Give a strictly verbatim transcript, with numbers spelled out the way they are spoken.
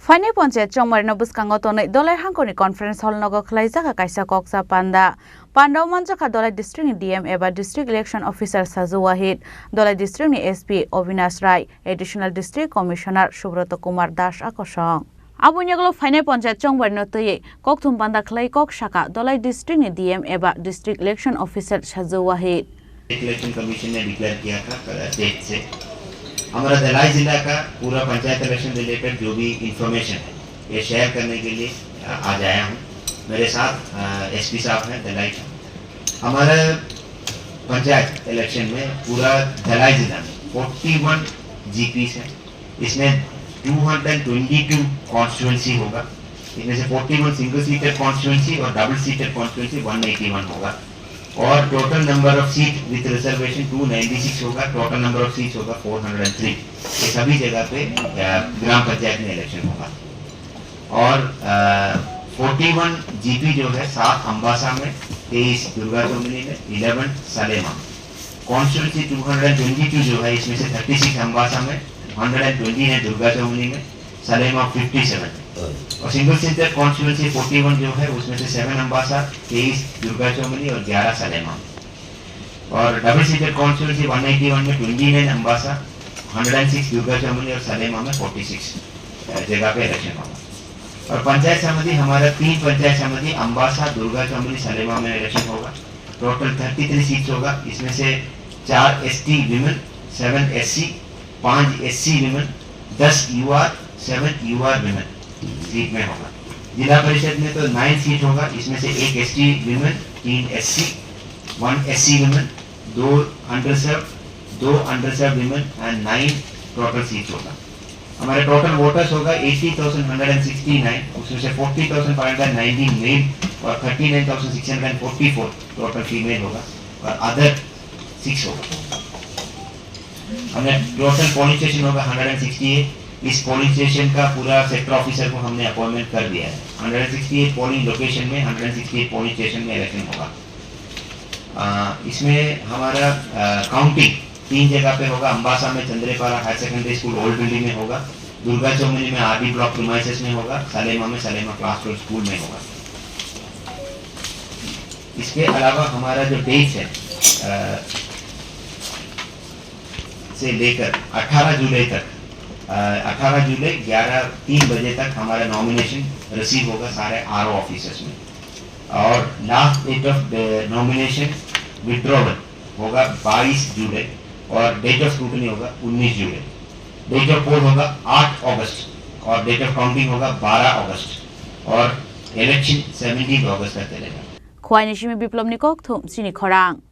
Phainai panchayat chongmarino bwskango tonwi Dolai hangkorni conference hall nogo khwlaijak kaisa koksa panda. Pandao manjakha Dolai district ni D M eba District Election Officer Sajo Wahid, Dolai district ni S P Obinash Rai, Additional District Commissioner Subroto Kumar Das a kosong. Aboni yagulo phainai panchayat chongbarino twiwi kokthum panda khlai kok saka Dolai district ni D M eba District Election Officer Sajo Wahid. Election commission ने डिक्लेयर किया था डेट से। हमारा धलाई जिला का पूरा panchayat election related जो भी इंफॉर्मेशन है, ये शेयर करने के लिए, अ, आज आया हूँ। मेरे साथ, अ, एसपी साहब हैं धलाई का। हमारे पंचायत इलेक्शन में पूरा धलाई जिला में फोर्टी वन जीपीस है। इसमें two hundred twenty two constituency होगा। इसमें से forty one single seated constituency और double seated constituency one eighty one होगा। और total number of seat with reservation two ninety six होगा, टोटल नंबर ऑफ सीट्स होगा फोर हंड्रेड थ्री। ये सभी जगह पे, अ, ग्राम पंचायत में इलेक्शन होगा। और, अ, फोर्टी वन जीपी जो है, सात अम्बासा में, तेईस दुर्गा चौमनी में, इलेवन सलेमा में। Constituency to hundred twenty to जो है, इसमें से थर्टी सिक्स अम्बासा में, हंड्रेड ट्वेंटी है दुर्गा चौमनी में, सलेमा फिफ्टी सेवन है। और single seated constituency forty one जो है, उसमें से सेवन अम्बासा, तेईस दुर्गा चौमनी और ग्यारह सलेमा में। और double seated constituency one eighty one में twenty nine Ambassa, hundred six Durga Chaumani और सलेमा में फोर्टी सिक्स जगह पे इलेक्शन होगा। और पंचायत समिति, हमारा तीन पंचायत समिति, अम्बासा, दुर्गा चौमनी, सलेमा में इलेक्शन होगा। टोटल थर्टी थ्री सीट्स होगा, इसमें से चार एसटी विमेन, सेवन एससी, पाँच एससी विमेन, दस UR, seven UR women seat में होगा। जिला परिषद में तो नाइन सीट होगा, इसमें से एक एसटी विमेन, तीन एससी, वन एससी विमेन, दो अनरिजर्व, दो unreserve women and nine total seats होगा। हमारे टोटल वोटर्स होगा eighty thousand hundred and sixty nine, उसमें से forty thousand five hundred nineteen male और thirty nine thousand six hundred and forty four total female होगा और other six होगा। हमने टोटल पोलिंग स्टेशन होगा हंड्रेड एंड सिक्सटी एट। इस polling station का पूरा सेक्टर ऑफिसर को हमने अपॉइंटमेंट कर दिया है। Hundred and sixty eight polling location में, hundred and sixty eight polling station में इलेक्शन होगा। अ, इसमें हमारा, अ, काउंटिंग तीन जगह पे होगा। अम्बासा में Chandrepara higher secondary school old building में होगा, दुर्गा चौमनी में आरडी ब्लॉक प्रीमाइसेस में होगा, सलेमा में सलेमा क्लास ट्वेल्व स्कूल में होगा। इसके अलावा हमारा जो डेट्स है, अ, से लेकर अठारह जुलाई तक, अ, अठारह जुलाई ग्यारह, तीन बजे तक हमारा नॉमिनेशन रिसीव होगा सारे आरओ ऑफिसर्स में। और last date of nomination withdrawal होगा बाईस जुलाई और डेट ऑफ स्क्रूटनी होगा उन्नीस जुलाई। डेट ऑफ पोल होगा आठ अगस्त और डेट ऑफ काउंटिंग होगा बारह अगस्त और इलेक्शन सेवनटीन अगस्त तक चलेगा। Khwaini simi Biplobni kokthum chini khorang.